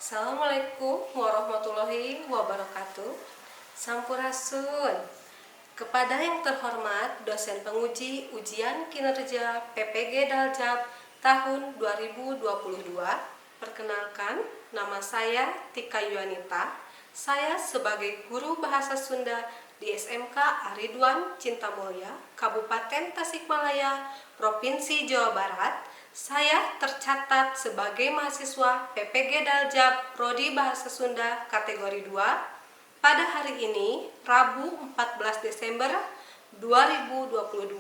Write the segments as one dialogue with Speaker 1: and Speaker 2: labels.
Speaker 1: Assalamualaikum warahmatullahi wabarakatuh. Sampurasun. Kepada yang terhormat dosen penguji ujian kinerja PPG Daljab tahun 2022, perkenalkan, nama saya Tika Yuanita. Saya sebagai guru bahasa Sunda di SMK Aridwan Cinta Mulya, Kabupaten Tasikmalaya, Provinsi Jawa Barat. Saya tercatat sebagai mahasiswa PPG Daljab Prodi Bahasa Sunda kategori 2 pada hari ini, Rabu 14 Desember 2022,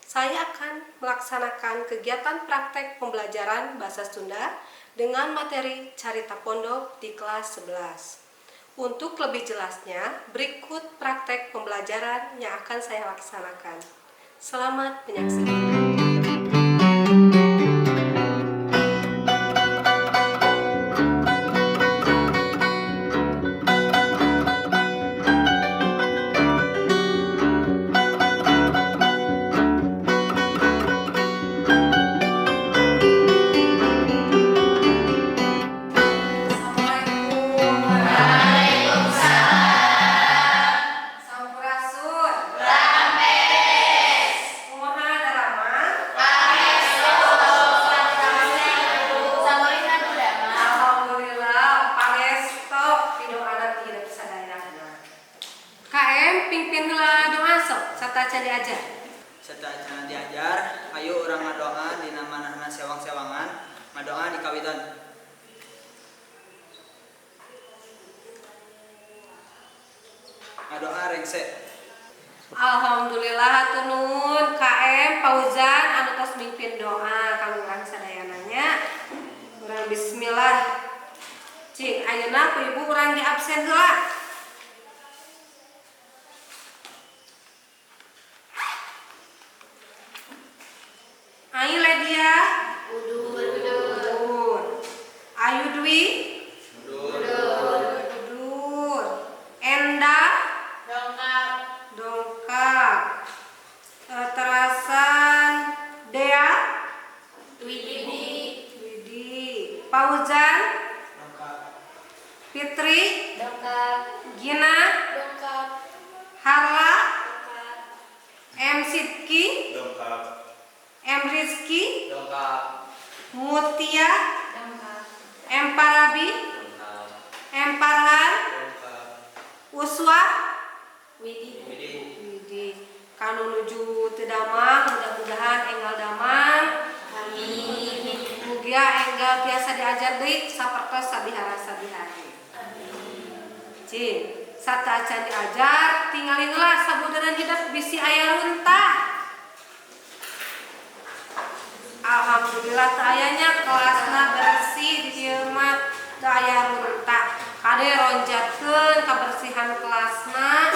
Speaker 1: saya akan melaksanakan kegiatan praktek pembelajaran bahasa Sunda dengan materi Carita Pondok di kelas 11. Untuk lebih jelasnya, berikut praktek pembelajaran yang akan saya laksanakan. Selamat menyaksikan. Assalamualaikum. Waalaikumsalam. Sampurasun. Rampes. Kumaha daramang? Alhamdulillah, pangestu pidoana ti hidep sadayana. KM, pimpin heula doa sok sateuacan diajar.
Speaker 2: Sateuacan diajar, ayo urang ngadoa dina manahna sewang-sewangan, ngadoa dikawitan. Ngadoa rengse.
Speaker 1: Alhamdulillah, hatur nuhun KM Fauzan anu tos mimpin doa kanggo urang sadayana nya. Urang bismillah. Cing, ayeuna ku ibu urang di absen heula. Ayu Ledia. Udur. Ayu Dwi. Udur. Enda. Dongkap. Terasan Dea. Widi. Fauzan. Fitri. Gina. Harla. M Sidki. M Rizky. Mutia. M Parabi. M Parhan. Uswa.
Speaker 2: Widi.
Speaker 1: Widi. Kanu nuju teu damang, mudah-mudahan enggal damang. Amin. Mugia enggal tiasa diajar deui sapertos sabihara-sabihari. Cing, sateuacan diajar tingali heula sabudeureun hidep bisi aya runtah. Alhamdulillah teu aya nya, kelasna bersih di dieu mah, teu aya runtah. Kade ronjatkeun kabersihan kelasna,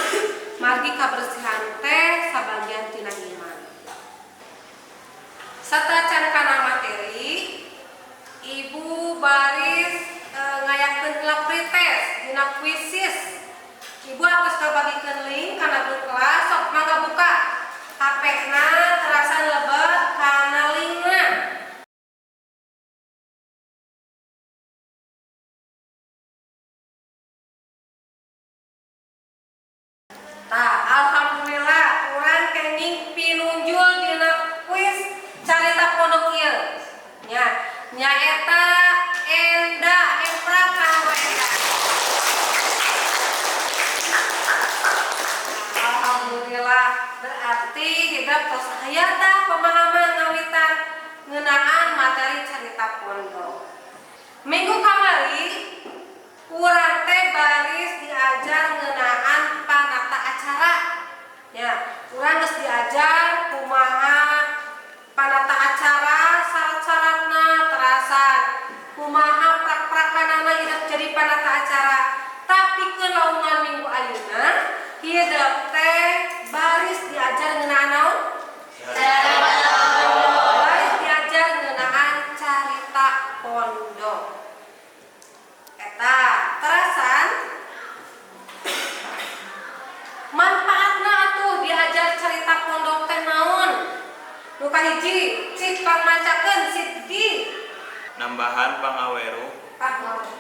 Speaker 1: margi kabersihan teh sabagian tina iman. Sateuacan kana materi, Ibu baris ngayakeun heula pretest dina Quizizz. Ibu atos ngabagikeun link kana grup kelas, sok mangga buka HP-na terasan lebet kana linkna. Tah, alhamdulillah urang kenging pinunjul dina kuis Carita Pondok ieu. Nya, nyaeta Enda, emprak kanggo Enda. Alhamdulillah, berarti kita tos aya tah pemahaman ngawitan ngeunaan materi Carita Pondok. Minggu kamari urang teh baris diajar ngeunaan panata acara. Ya, urang geus diajar kumaha panata acara, syarat-syaratna, terasan kumaha prak-prakanana hidup jadi panata acara. Tapi ke laungan minggu ayeuna hidup teh baris diajar ngeunaan naon? Baris diajar ngeunaan Carita Pondok. Eta terasan manfaatna atuh diajar Carita Pondok teh.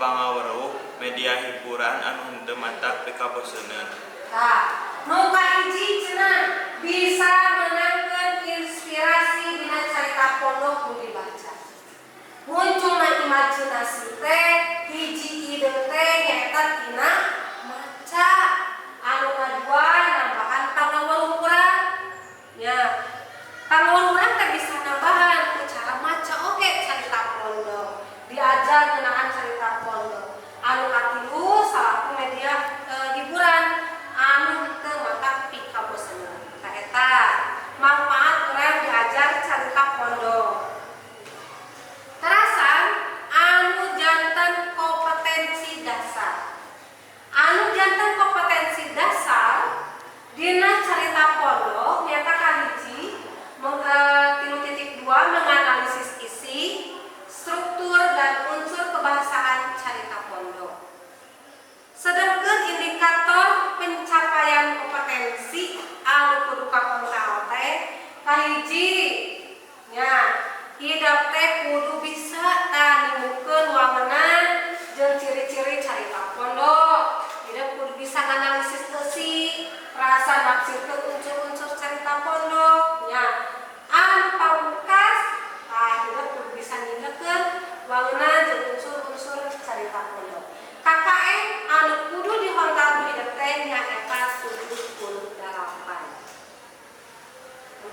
Speaker 3: Pangaweruh media hiburan anu henteu matak pikaboseneun.
Speaker 1: Tah, nu kahiji cenah bisa menangkeun inspirasi dina carita pondok nu dibaca. Munculna imajinasi teh hiji ide teh nyaeta tina maca. Anu kadua nambahan pangaweruh urang. Nya, pangaweruh urang teh bisa nambahan ku cara maca oge carita pondok. Diajar ngeunaan carita pondok. Anu katilu salaku media hiburan anu henteu matak pikaboseneun. Tah eta manfaat urang diajar carita pondok. Terasan anu janten kompetensi dasar. Anu janten kompetensi dasar dina carita pondok nyata kahiji 3.2 menganalisis isi, struktur dan unsur kebahasaan carita pondok. Sedangkan indikator pencapaian kompetensi anu kudu kakontal teh kahiji nya hidep teh kudu bisa tanimukeun wangenan jeung ciri-ciri carita pondok. Hidep kudu bisa nganalisis eusi, rasa nafsirkeun unsur-unsur carita pondok nya. Anu pamungkas tah hidep kudu bisa ngindekeun wangenan jeung unsur-unsur carita pondok. KKN anu kudu dihontal ku hidep teh nyaeta 78.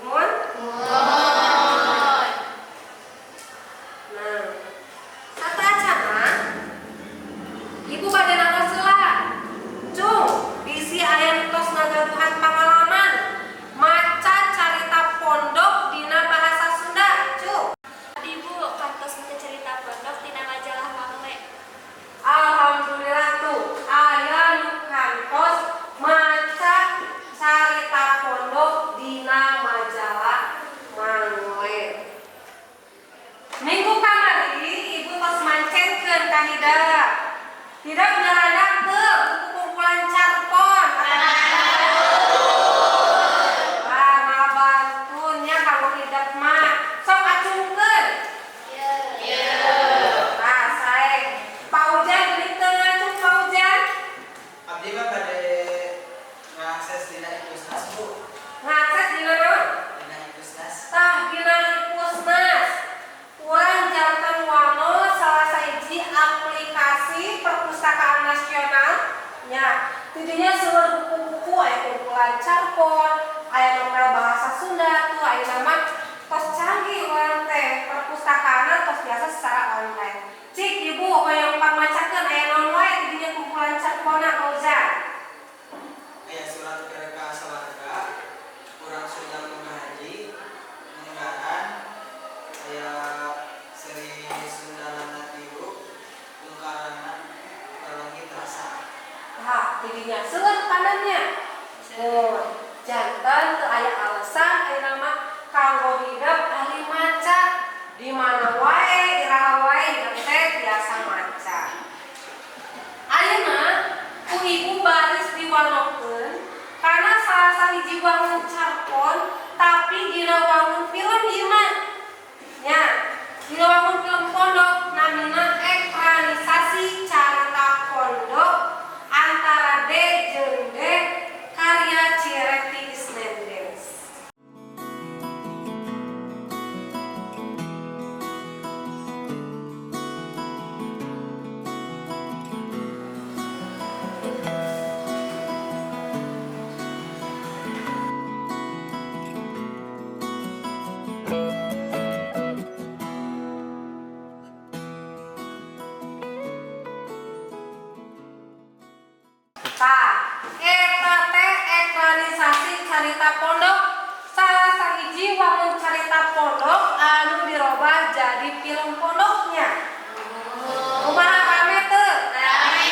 Speaker 1: Nuhun? Nah, sateuacanna Ibu bade naros heula. Cung, bisi aya nu tos ngagaduhan pangalaman maca carita pondok dina bahasa Sunda, Cung.
Speaker 4: Abdi Bu kantos maca cerita pondok tina majalah Mangle.
Speaker 1: Alhamdulillah tuh aya nu kantos maca carita pondok dina majalah Mangle. Minggu kamari ibu tos mancenkeun ka hidep. Hidep nyarandak teu buku kumpulan carpon. Wah, ngabantun nya kanggo hidep mah. Sok acungkeun. Nah, sae. Pak Ujan geuning teu ngacung Pak Ujan?
Speaker 2: Abdi mah bade ngakses dina Ipusnas, Bu.
Speaker 1: Ngakses dina naon?
Speaker 2: Dina Ipusnas.
Speaker 1: Tah dina Ipusnas. Urang janten wano salah sahiji aplikasi perpustakaan nasional nya. Tidinya seueur buku-buku aya kumpulan carpon, aya novel bahasa Sunda tuh aya nama tos canggih urang teh perpustakaanna tos biasa secara online. Cik ibu hoyong pangmacakeun aya naon wae tidinya kumpulan carponna Pak Ujan?
Speaker 2: Aya surat ka sawarga, urang Sunda munggah haji, munggahan, aya Seri Sundalana tilu, lungkarana lalangit rasa.
Speaker 1: Tah, tidinya seueur pandannya. Oh, janten teu aya alasan ayeuna mah kanggo hidep ahli maca. Di mana wae, iraha wae hidep teh tiasa maca. Ayeuna ku ibu baris diwanokeun karena salah sahiji wangun carpon tapi dina wangun film ieu mah. Nya, dina wangun film pondok namina ekranisasi carita pondok antara D jeung D karya Cireti Isnendes. Tah, eta teh ekranisasi carita pondok salah sahiji wangun carita pondok anu dirobah jadi film pondoknya. Kumaha rame teu? Rame.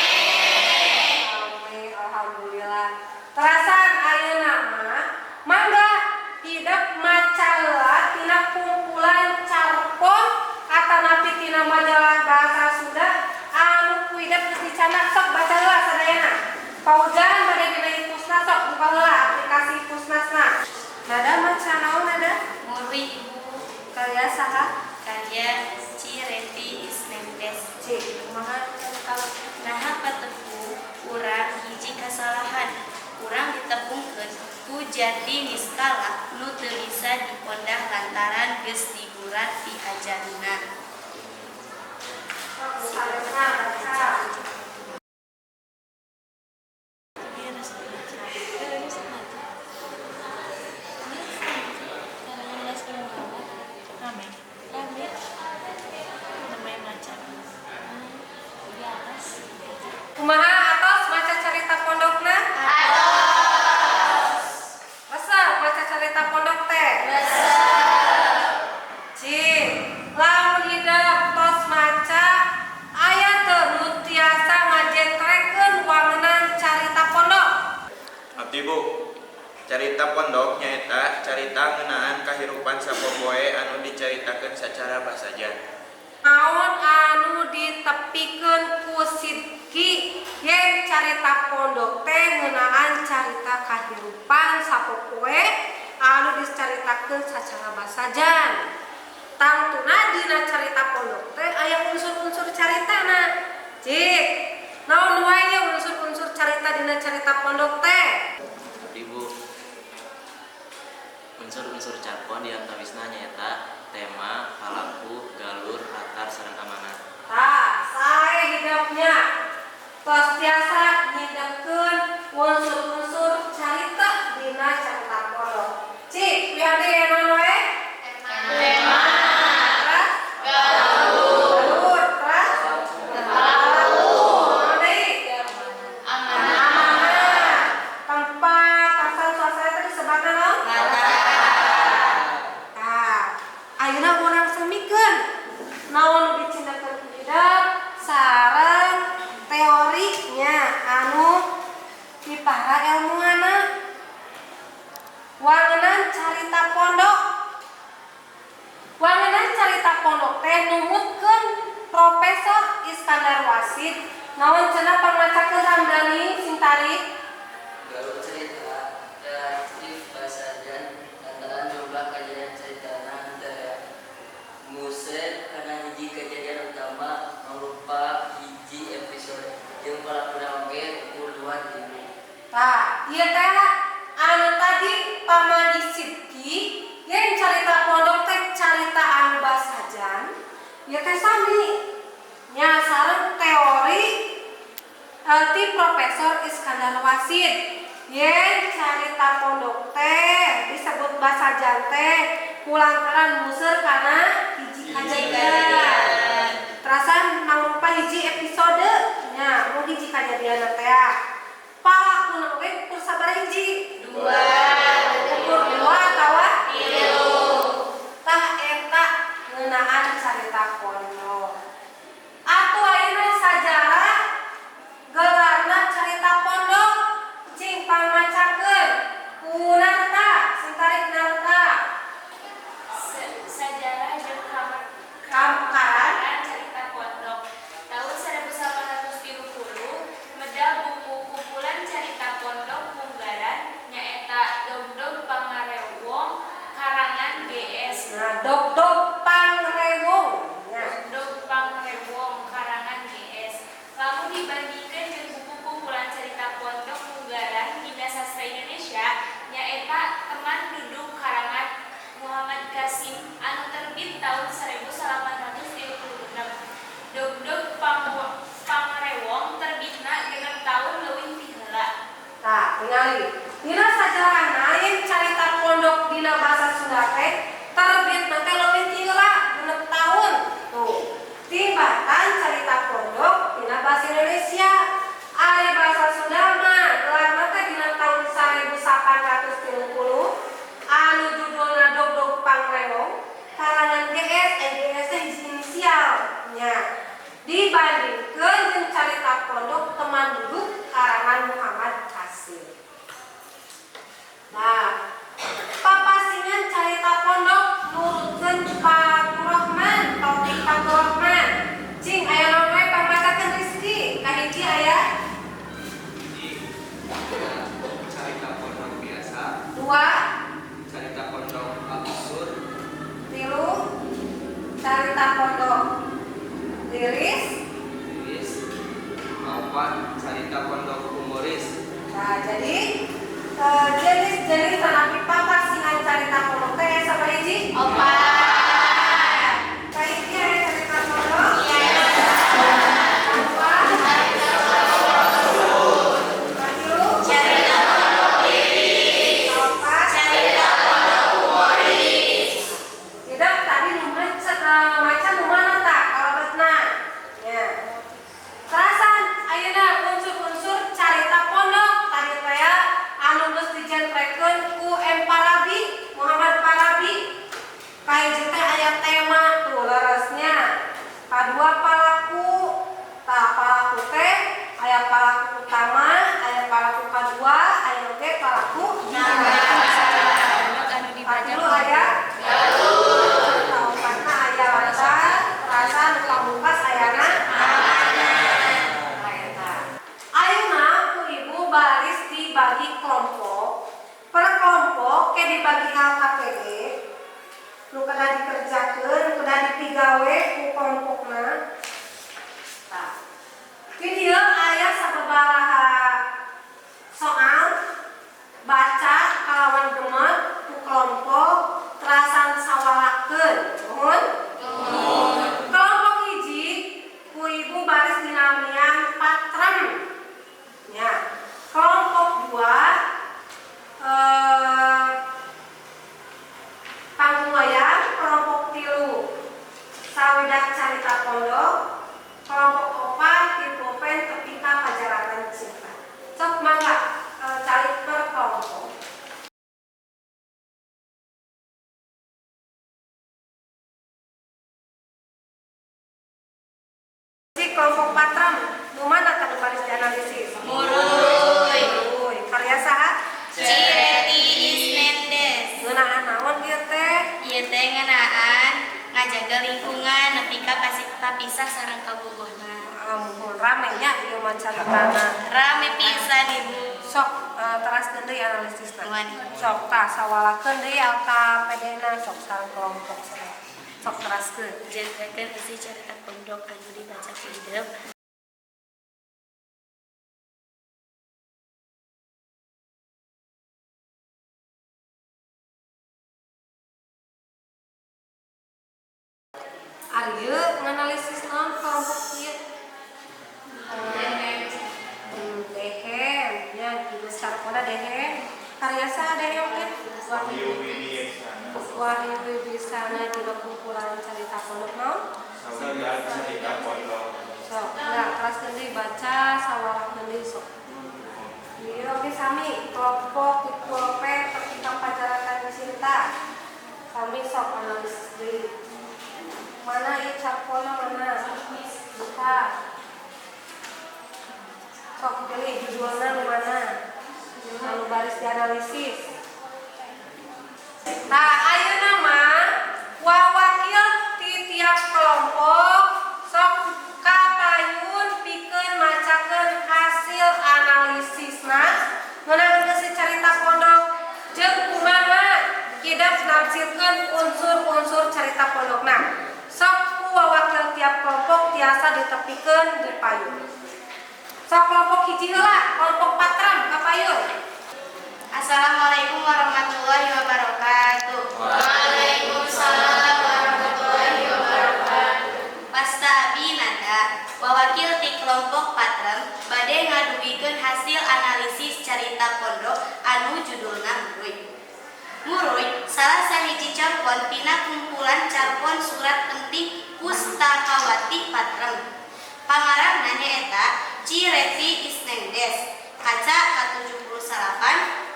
Speaker 1: Rame, alhamdulillah. Terasan ayeuna mah mangga hidep maca heula tina kumpulan carpon atanapi tina majalah bahasa Sunda anu ku hidep geus dicandak sok baca heula sadayana. Pak Ujan bade dina Ipusnas sok buka heula aplikasi Ipusnasna. Nada maca naon nada?
Speaker 4: Muri Ibu.
Speaker 1: Karya saha?
Speaker 4: Karya Cireti Isnendes.
Speaker 1: Cik, kumaha carita
Speaker 5: geus digurat diajarna.
Speaker 1: Saresna baca. Kumaha atos maca carita pondokna? Atos. Resep maca carita pondok teh? Resep. Cik, lamun hidep tos maca aya teu nu tiasa ngajentrekeun wangenan carita pondok?
Speaker 3: Abdi Bu, carita pondok nyaeta carita ngeunaan kahirupan sapopoe anu dicaritakeun sacara basajan.
Speaker 1: Naon anu ditepikeun ku Sidki yen carita pondok teh ngeunaan carita kahirupan sapopoe anu dicaritakeun sacara basajan. Tangtuna dina carita pondok teh aya unsur-unsur caritana. Cik, naon wae ye unsur-unsur carita dina carita pondok teh?
Speaker 6: Abdi Bu, unsur-unsur carpon diantawisna nyaeta tema, palaku, galur, latar, sareng amanat.
Speaker 1: Tah, sae hidepnya. Tos tiasa nyidepkeun unsur-unsur carita dina carita pondok. Cik, wihan deui aya naon wae?
Speaker 5: Tema,
Speaker 1: Terus?
Speaker 5: galur,
Speaker 1: Galur, terus? Palaku. Naon deui?
Speaker 5: amanat,
Speaker 1: Amanat. Tempat, tempat suasana teh disebutna naon? Tah, ayeuna urang samikeun naon nu dicindakeun ku hidep sareng teorinya anu di para ilmuana. Wangenan carita pondok. Wangenan carita pondok teh numutkeun Profesor Iskandar Wasid. Naon cenah pangmacakeun Ramdhani sing tarik?
Speaker 7: Galur cerita relatif basajan lantaran jumlah kejadian ceritana henteu aya. Nguseup kana hiji kejadian utama mangrupa hiji episode jeung palakuna oge ukur 2 tilu.
Speaker 1: Tah, ieu teh anu tadi pamandi Sidki yen carita pondok teh carita anu basajan, ieu teh sami nya sareng teori ti Profesor Iskandar Wasid. Yen carita pondok teh disebut basajan teh kulantaran museur kana hiji kajadian. Terasan mangrupa hiji episode nya nu hiji kajadian teh. Palakuna oge ukur sabaraha hiji?
Speaker 5: 2,
Speaker 1: Ukur 2 atawa
Speaker 5: 3.
Speaker 1: Tah eta ngeunaan carita pondok. Atuh ayeuna sajarah gelarna carita pondok cing pangmacakeun ku Narta, sing tarik Narta.
Speaker 4: Sajarah jeung
Speaker 1: Kamkaran
Speaker 4: carita pondok. Tahun 1830 medal buku kumpulan carita pondok munggaran nyaeta Dogdog Pangarewong karangan GS.
Speaker 1: Nah, Dogdog Pangrewong nya.
Speaker 4: Dogdog Pangrewong karangan GS. Lamun dibandingkeun jeung buku kumpulan carita pondok munggaran dina sastra Indonesia nyaeta Teman Duduk karangan Muhammad Kasim anu terbit tahun 1836. Dogdog Pangrewong terbitna 6 tahun leuwih ti heula.
Speaker 1: Tah, tingali. Dina sajarahna yen carita pondok dina bahasa Sunda teh terbitna teh leuwih ti heula 6 tahun. Tuh. Tibatan carita pondok dina bahasa Indonesia. Ari bahasa Sunda mah gelarna teh dina tahun 1830 anu judulna Dogdog Pangrewong karangan GS, GS teh hiji inisial nya. Dibandingkeun jeung carita pondok Teman Duduk karangan Muhammad Kasim. Nah, papasingan carita pondok nurutkeun Faturrahman, Taufik Faturrahman. Cing aya naon wae pangmacakeun Rizky? Kahiji aya
Speaker 8: Hiji, carita pondok biasa,
Speaker 1: 2,
Speaker 8: carita pondok absurd,
Speaker 1: 3 carita pondok liris.
Speaker 8: liris, 4 carita pondok humoris.
Speaker 1: Nah, jadi jenis-jenis tanapi papasingan carita pondok teh sabaraha hiji?
Speaker 5: 4.
Speaker 1: Rame nya ieu mah caritana.
Speaker 5: Rame pisan Ibu.
Speaker 1: Sok teraskeun deui analisisna.
Speaker 5: Nuhun.
Speaker 1: Sok tah sawalakeun deui LKPD-na sok sareng kelompok sadaya. Sok teraskeun.
Speaker 9: Jantenkeun eusi carita pondok anu dibaca ku Idep.
Speaker 1: Ari ieu nganalisis naon kelompok ieu? Dehem nya judul carponna dehem. Karya saha dehem teh?
Speaker 3: Wahyu Wibiasana.
Speaker 1: Wahyu Wibisana dina kumpulan carita pondok naon?
Speaker 3: Sawitan Carita Pondok.
Speaker 1: Sok, nah teraskeun deui baca sawalahkeun deui sok. Ieu oge sami kelompok tipe P tertentang pajaratan cinta. Sami sok analisis deui. Mana ieu carponna mana? Buka. Sok pilih judulna nu mana? Anu baris dianalisis. Nah, ayeuna mah wawakil ti tiap kelompok sok kapayun pikeun macakeun hasil analisisna ngeunaan si carita pondok jeung kumaha kidep nafsirkeun unsur-unsur carita pondokna. Sok ku wawakil tiap kelompok tiasa ditepikeun di payun. Sok kelompok hiji heula, kelompok patrem kapayun.
Speaker 5: Assalamualaikum warahmatullahi wabarakatuh. Waalaikumsalam warahmatullahi wabarakatuh. Pasta abi Nanda, wawakil ti kelompok patrem bade ngadugikeun hasil analisis carita pondok anu judulna Muruy. Muruy salah sahiji carpon tina kumpulan carpon surat penting Pustakawati Patrem. Pangarangna nyaeta Cireti Isnengdes. Kaca ka-78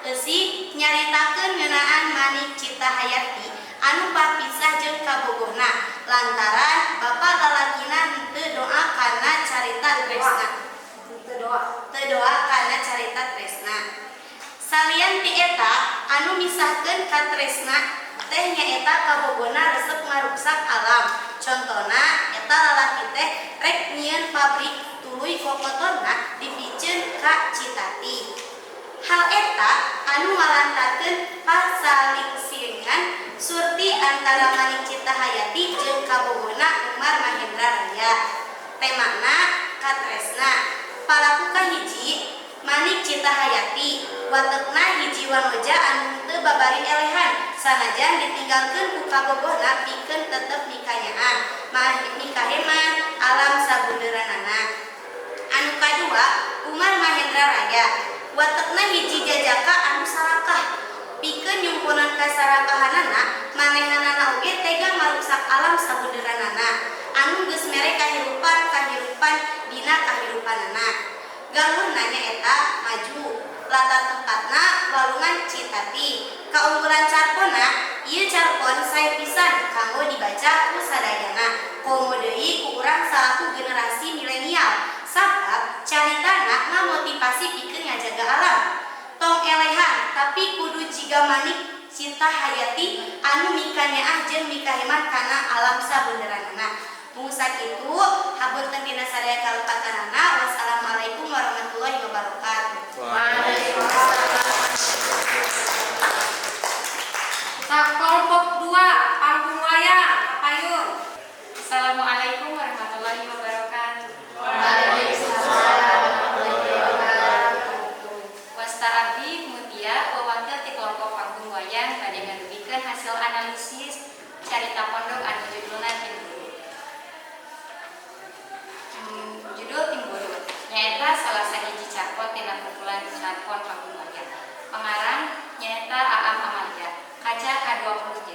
Speaker 5: eusi nyaritakeun ngeunaan Manik Cita Hayati anu papisah jeung kabogohna lantaran bapa lalakina henteu doa kana carita tresna.
Speaker 1: Henteu doa.
Speaker 5: Teu doa kana carita tresna. Salian ti eta anu misahkeun ka tresna teh nyaeta kabogohna resep ngaruksak alam. Contona eta lalaki teh rek nyieun pabrik tuluy kokotorna dipiceun ka Citati. Hal eta anu ngalantarkeun pasalingsingan surti antara Manik Cita Hayati jeung kabogohna Umar Mahendra Raya. Temana katresna. Palaku kahiji Manik Cita Hayati watekna hiji wanoja anu teu babari elehan sanajan ditinggalkeun ku kabogohna pikeun tetep mikanyaah mikaheman alam sabunderanana. Anu kadua Umar Mahendra Raya watekna hiji jajaka anu sarakah pikeun nyumponan kasarakahanana manehanana oge tega maruksak alam sabunderanana anu geus mere kahirupan dina kahirupanana. Galurna nyaeta maju latar tempatna Walungan Citati. Kaunggulan carponna ieu carpon sae pisan kanggo dibaca ku sadayana komo deui ku urang salaku generasi milenial sabab caritana ngamotivasi pikeun ngajaga alam. Tong elehan tapi kudu jiga Manik Cita Hayati anu mikanyaah jeung mikaheman kana alam sabunderanana. Mung sakitu hapunten dina sadaya kalepatanana. Wassalamualaikum warahmatullahi wabarakatuh.
Speaker 1: Waalaikumsalam. Nah, kelompok 2 panggung wayang kapayun.
Speaker 4: Assalamualaikum warahmatullahi wabarakatuh.
Speaker 5: Waalaikumsalam warahmatullahi wabarakatuh.
Speaker 4: Wasta abdi Mutia wawakil ti kelompok panggung wayang bade ngadugikeun hasil analisis carita pondok anu judulna Timburu. Judul Timburu nyaeta salah sahiji carpon tina kumpulan carpon panggung wayang. Pangarang nyaeta Aam Amalia, kaca ka-23.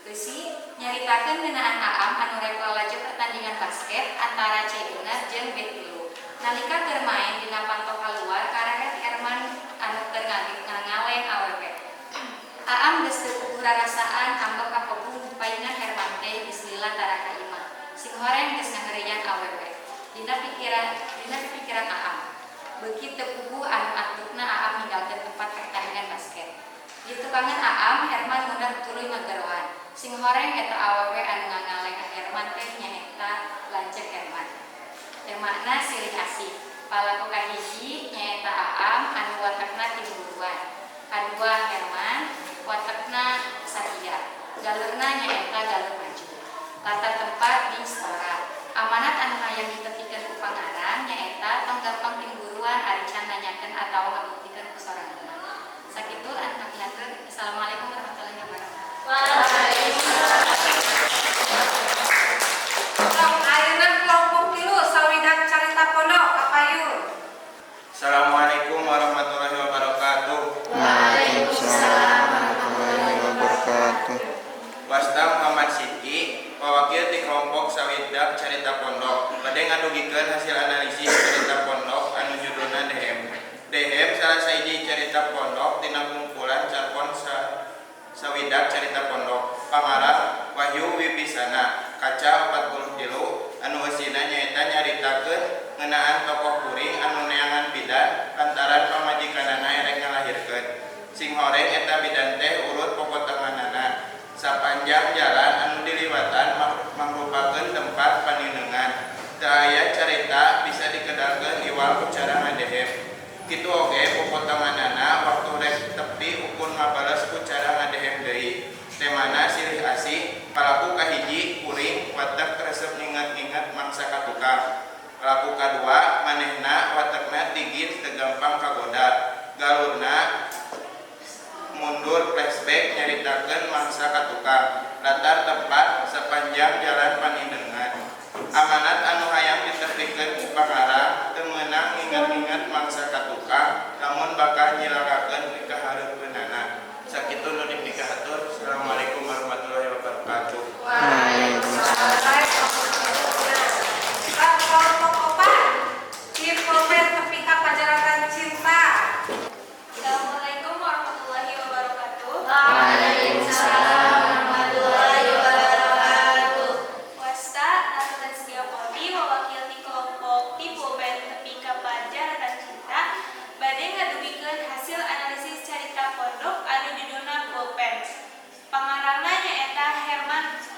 Speaker 4: Eusi nyaritakeun ngeunaan Aam anu rek lalajo pertandingan basket antara C Gunar jeung B tilu. Nalika keur maen dina panto kaluar kareret Herman anu keur ngaleng awewe. Aam geus teu puguh rarasaan ambek kapegung paingan Herman teh geus lila tara ka imah. Sing horeng geus ngaheureuyan awewe. Dina pikiran Aam. Beuki teu puguh anu antukna Aam ninggalkeun tempat pertandingan basket. Di tukangan Aam, Herman mundur tuluy ngageroan. Sing horeng eta awewe anu ngangaleng Herman teh nyaeta lanceuk Herman. Temana silih asih.
Speaker 10: Palaku kahiji nyaeta Aam anu watekna timburuan. Kadua Herman watekna satia. Galurna nyaeta galur maju. Latar tempat di Istora. Amanat anu hayang ditepikeun ku pangarang nyaeta tong gampang timburuan ari can nanyakeun atawa ngabuktikeun ku sorangan. Sakitu anu kapihatur. Assalamualaikum warahmatullahi wabarakatuh.
Speaker 1: Waalaikumsalam. Sok ayeuna kelompok tilu sawidak carita pondok kapayun.
Speaker 3: Assalamualaikum warahmatullahi wabarakatuh.
Speaker 11: Waalaikumsalam warahmatullahi wabarakatuh.
Speaker 3: Wasta Muhammad Sidki, pawakil ti kelompok sawidak carita pondok. Bade ngadugikeun hasil analisis carita pondok anu judulna Dehem. Dehem salah sahiji carita pondok tina kumpulan carpon sawidak carita pondok. Pangarang Wahyu Wibisana, kaca 43 anu eusina nyaeta nyaritakeun ngeunaan tokoh kuring anu neangan bidan lantaran pamajikanana erek ngalahirkeun. Sing horeng eta bidan teh urut popotenganana. Sapanjang jalan anu diliwatan mangrupakeun tempat paninengan. Teu aya carita bisa dikedalkeun iwal ku cara ngadehem. Kitu oge popotenganana waktu rek tepi ukur ngabales ku cara ngadehem deui. Temana silih asih, palaku kahiji kuring watek resep nginget-nginget mangsa ka tukang. Palaku kadua manehna watekna tigin teu gampang kagoda. Galurna mundur flashback nyaritakeun mangsa ka tukang. Latar tempat sepanjang jalan panindengan. Amanat anu hayang ditepikeun ku pangarang teu meunang nginget-nginget mangsa ka tukang lamun bakal nyilakakeun pikahareupeunana. Sakitu nu dipikahatur. Assalamualaikum warahmatullahi wabarakatuh.
Speaker 1: Waalaikumsalam. Kelompok opat di pulpen tepi ka pajaratan cinta.
Speaker 4: Assalamualaikum warahmatullahi wabarakatuh.
Speaker 11: Waalaikumsalam warahmatullahi wabarakatuh.
Speaker 4: Wasta Nathan Setiapodi mewakili ti kelompok ti pulpen tepi ka pajaratan cinta bade ngadugikeun hasil analisis carita pondok anu judulna Pulpen. Pangarangna nyaeta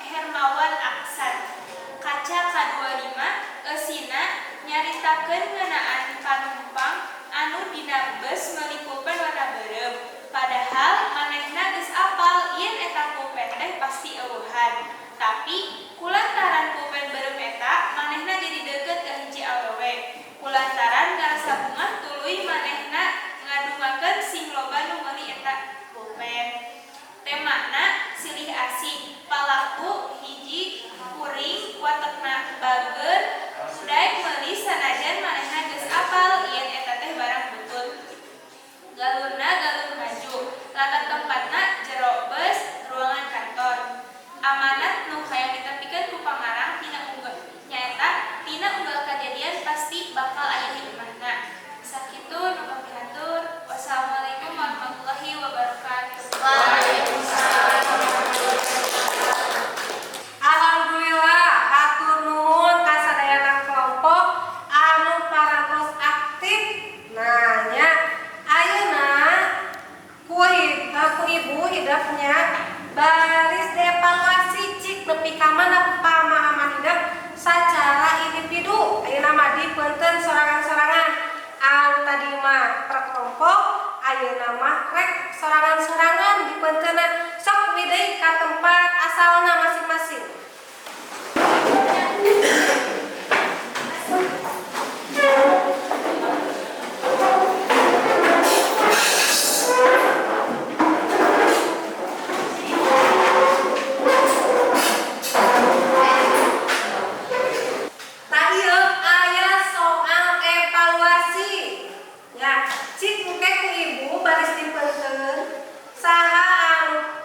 Speaker 4: Hermawan Aksan. Kaca ka-25 eusina nyaritakeun ngeunaan panumpang anu dina bus meuli pulpen warna beureum. Padahal manehna geus apal yen eta pulpen teh pasti eueuhan. Tapi kulantaran pulpen beureum eta manehna jadi deukeut ka hiji awewe. Kulantaran ngarasa bungah tuluy manehna ngadungakeun sing loba nu meuli eta pulpen. Temana silih asih, palaku hiji kuring watekna bager daek meuli sanajan manehna geus apal yen eta teh barang butut. Galurna galur maju, latar tempatna jero bus ruangan kantor. Amanat nu hayang ditepikeun ku pangarang tina unggal nyaeta tina unggal kajadian pasti bakal aya hikmahna. Sakitu nu kapihatur. Wassalamualaikum warahmatullahi wabarakatuh.
Speaker 1: Waalaikumsalam warahmatullahi wabarakatuh. Alhamdulillah hatur nuhun ka sadayana kelompok anu parantos aktif. Nah nya ayeuna ku ibu hidupnya baris dievaluasi cik nepi ka mana pamahaman hidep secara individu. Ayeuna mah dipeunteun sorangan-sorangan. Anu tadi mah per kelompok, ayeuna mah rek sorangan-sorangan dipeunteunna. Sok deui ka tempat asalna masing-masing. Tah ieu aya soal evaluasi. Ya, cik engke ku ibu baris dipeunteun saha anu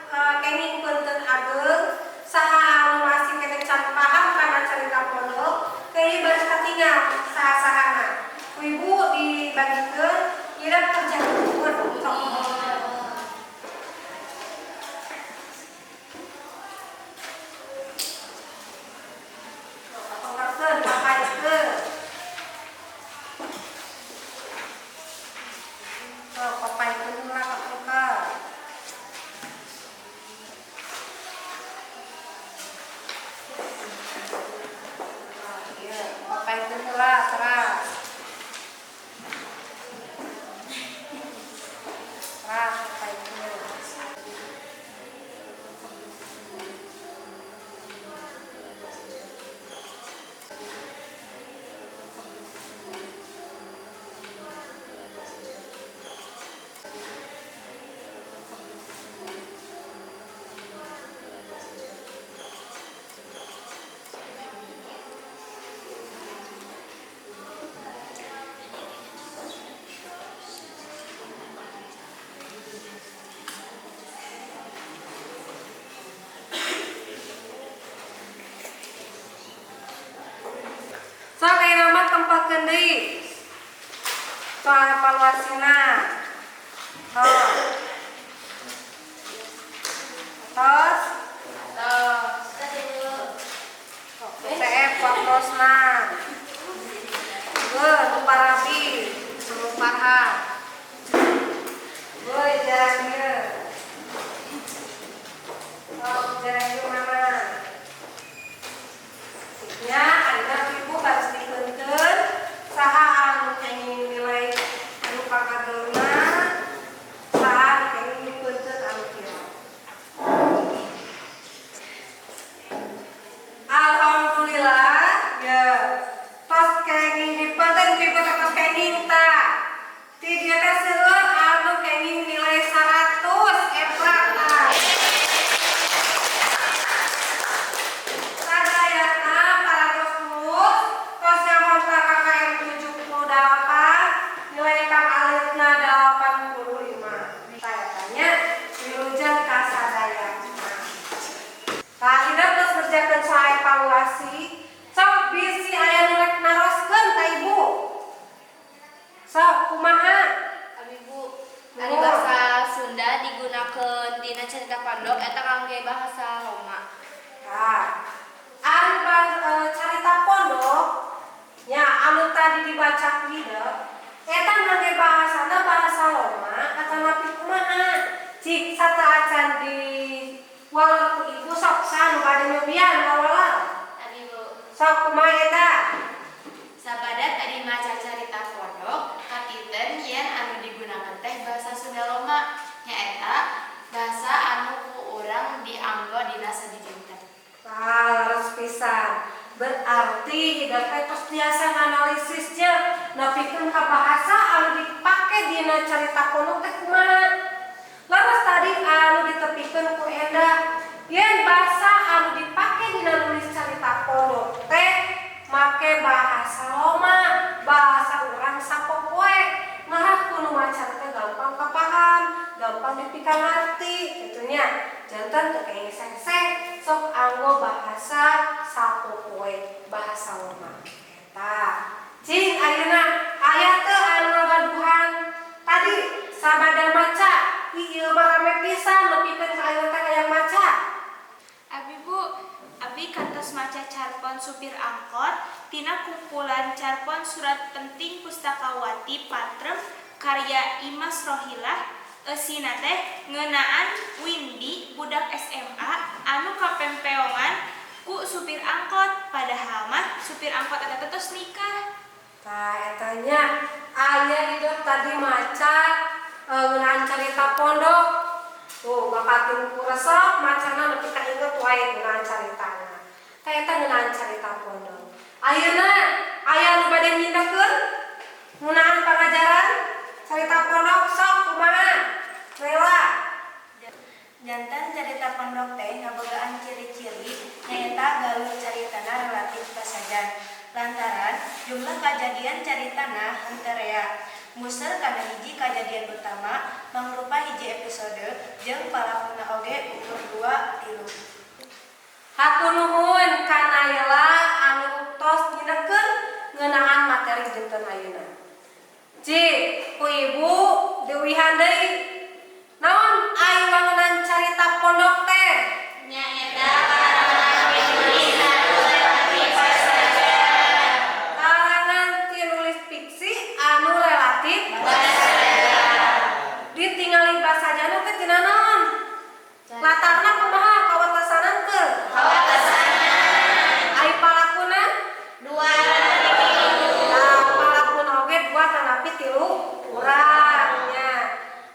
Speaker 1: Soal evaluasina. Tos. Tos.
Speaker 9: Tos.
Speaker 1: CF waktosna. Ge, lupa rapi, lupa ha. Ge, jalan ieu. Oh, jalan ieu mana? Nya, ayeuna ibu harus dikeunkeun saha anu kenging nilai anu pangagengna, saha anu kenging dikeunkeun anu kieu. Alhamdulillah, ya. Tos kenging dipeunteun ibu teh tos kenging ta. Ti dieu teh seueur anu kenging nilai 100 eta tah. Sadayana parantos lulus, tos nyamontra KKM 78, nilai kang alitna 85. Tah tanya wilujeng ka sadayana. Tah hidep tos ngerjakeun soal evaluasi, sok bisi aya nu rek naroskeun ka ibu. Sok kumaha?
Speaker 9: Abi Bu, ari bahasa Sunda digunakeun dina carita pondok eta kangge bahasa Roma.
Speaker 1: Tah, ari carita pondok nya anu tadi dibaca hidep eta ngangge bahasana bahasa Roma atanapi kumaha? Cik sateuacan di waler ku ibu sok saha nu bade nyobian wawaler.
Speaker 10: Abi Bu.
Speaker 1: Sok kumaha eta?
Speaker 4: Sabada tadi maca carita pondok katiten yen anu digunakeun teh bahasa Sunda Roma nyaeta bahasa anu ku urang dianggo dina sadidinten.
Speaker 1: Tah, leres pisan. Berarti hidep teh tos tiasa nganalisisnya nepikeun ka bahasa anu dipake dina carita pondok teh kumaha. Leres tadi anu ditepikeun ku Enda yen bahasa anu dipake dina nulis carita pondok teh make bahasa Roma, bahasa urang sapopoe. Ngarah ku nu maca teh gampang kapaham, gampang dipikangarti kitu nya. Janten teu kenging seseh sok anggo bahasa sapopoe, bahasa Roma. Eta. Cing ayeuna aya teu anu ngagaduhan tadi sabada maca, ieu mah rame pisan nepikeun ka ayeuna teh hayang maca.
Speaker 4: Abi Bu, abi kantos maca carpon supir angkot tina kumpulan carpon surat penting Pustakawati Patrem karya Imas Rohilah. Eusina teh ngeunaan Windy budak SMA anu kapempeongan ku supir angkot, padahal mah supir angkot eta teh tos nikah.
Speaker 1: Tah eta nya aya hidup tadi maca ngeunaan carita pondok. Tuh bapak ku resep macana nepi ka inget wae ngeunaan caritana. Tah eta ngeunaan carita pondok. Ayeuna aya nu bade nyindekeun ngeunaan pangajaran carita pondok sok kumaha? Naila.
Speaker 5: Janten carita pondok teh ngabogaan ciri-ciri nyaeta galur caritana relatif pasajan. Lantaran jumlah kajadian caritana henteu rea. Muser kana hiji kajadian utama mangrupa hiji episode jeung palakuna oge ukur 2 3.
Speaker 1: Hatur nuhun ka Naila anu tos nyindekeun ngeunaan materi dinten ayeuna. Cik, ku ibu diuihan deui. Naon ai wangunan carita pondok teh?
Speaker 10: Nyaeta karangan tinulis anu relatif pasajan.
Speaker 1: Karangan tinulis fiksi anu relatif
Speaker 10: Pasajan.
Speaker 1: Ditingali pasajana teh tina naon? Latarna kumaha kawatesanan teu?
Speaker 10: Kawatesanan.
Speaker 1: Ai palakuna?
Speaker 10: 2 3.
Speaker 1: Nah, palakuna oge 2 tanapi 3 urang nya.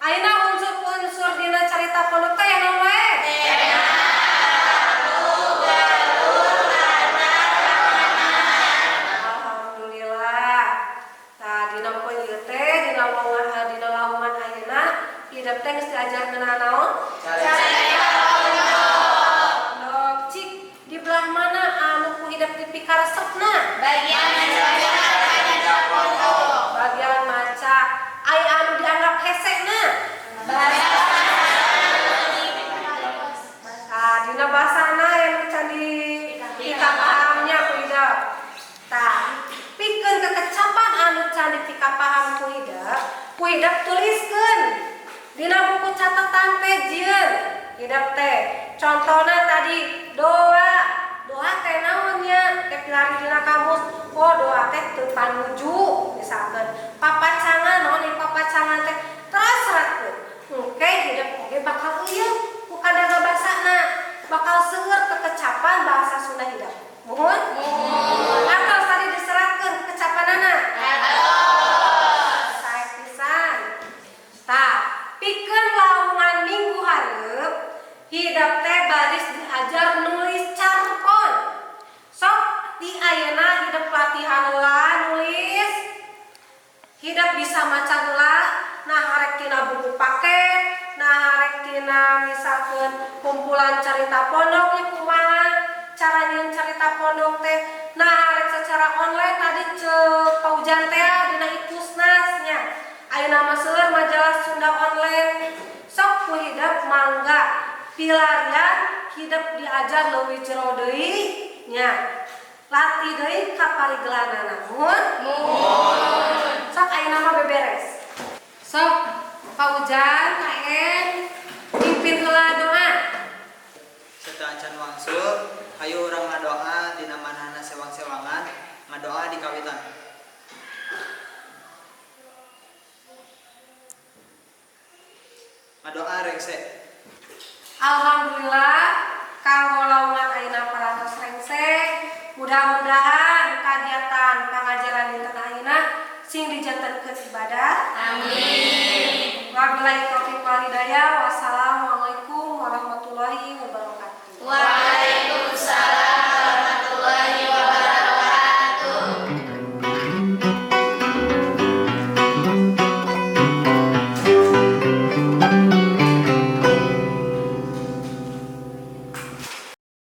Speaker 1: Ayeuna unsur-unsur dina carita pondok teh naon wae?
Speaker 10: Tema, galur, latar,
Speaker 1: Alhamdulillah. Tah dina poe ieu teh dina lowongan dina lawongan ayeuna hidep teh geus diajar ngeunaan naon?
Speaker 10: Carita pondok.
Speaker 1: Pondok. Cik, di belah mana anu ku hidep dipikaresepna?
Speaker 10: Bagian maca carita pondok.
Speaker 1: Bagian maca. Ai anu dianggap hesena?
Speaker 10: Bahasa.
Speaker 1: Tah dina bahasana yang can di pikapahamnya ku hidep. Tah, pikeun kekecapan anu can dipikapaham ku hidep. Ku hidep tuliskeun dina buku catatan teh jieun hidep teh. Contohna tadi doa. Doa teh naon nya? Teh pilari dina kamus. Oh, doa teh teu panuju misalkeun. Papacangan naon ieu papacangan teh? Terus seratkeun. Engke hidep oge bakal ieu ku kadaga basana. Bakal seueur kekecapan bahasa Sunda hidep. Muhun? Muhun. Atos tadi diseratkeun kekecapanana? Atos. Sae pisan. Tah, pikeun laungan minggu hareup hidep teh baris diajar nulis carpon. Sok di ayeuna hidep latihan heula nulis. Hidep bisa maca heula, nah arek tina buku paket, nah arek tina misalkeun kumpulan cerita pondok nya kumaha cara nyieun cerita pondok teh, nah arek secara online tadi ceuk Paujan teh dina Ipusnas nya. Ayeuna mah seueur majalah Sunda online. Sok ku hidep mangga pilarian hidep diajar leuwih jero deui nya. Latih deui ka parigelanana. Muhun? Muhun. Sok ayeuna mah beberes. Sok Paujan kaen pimpin heula doa.
Speaker 2: Sateuacan wangsul, hayu urang ngadoa dina manahna sewang-sewangan, ngadoa di kawitan. Ngadoa rengse.
Speaker 1: Alhamdulillah kanggo laungan ayeuna parantos rengse. Mudah-mudahan kagiatan pangajaran dinten ayeuna sing dijantenkeun ibadah.
Speaker 10: Amin.
Speaker 1: Wabillahi taufiq wal hidayah. Wassalamualaikum.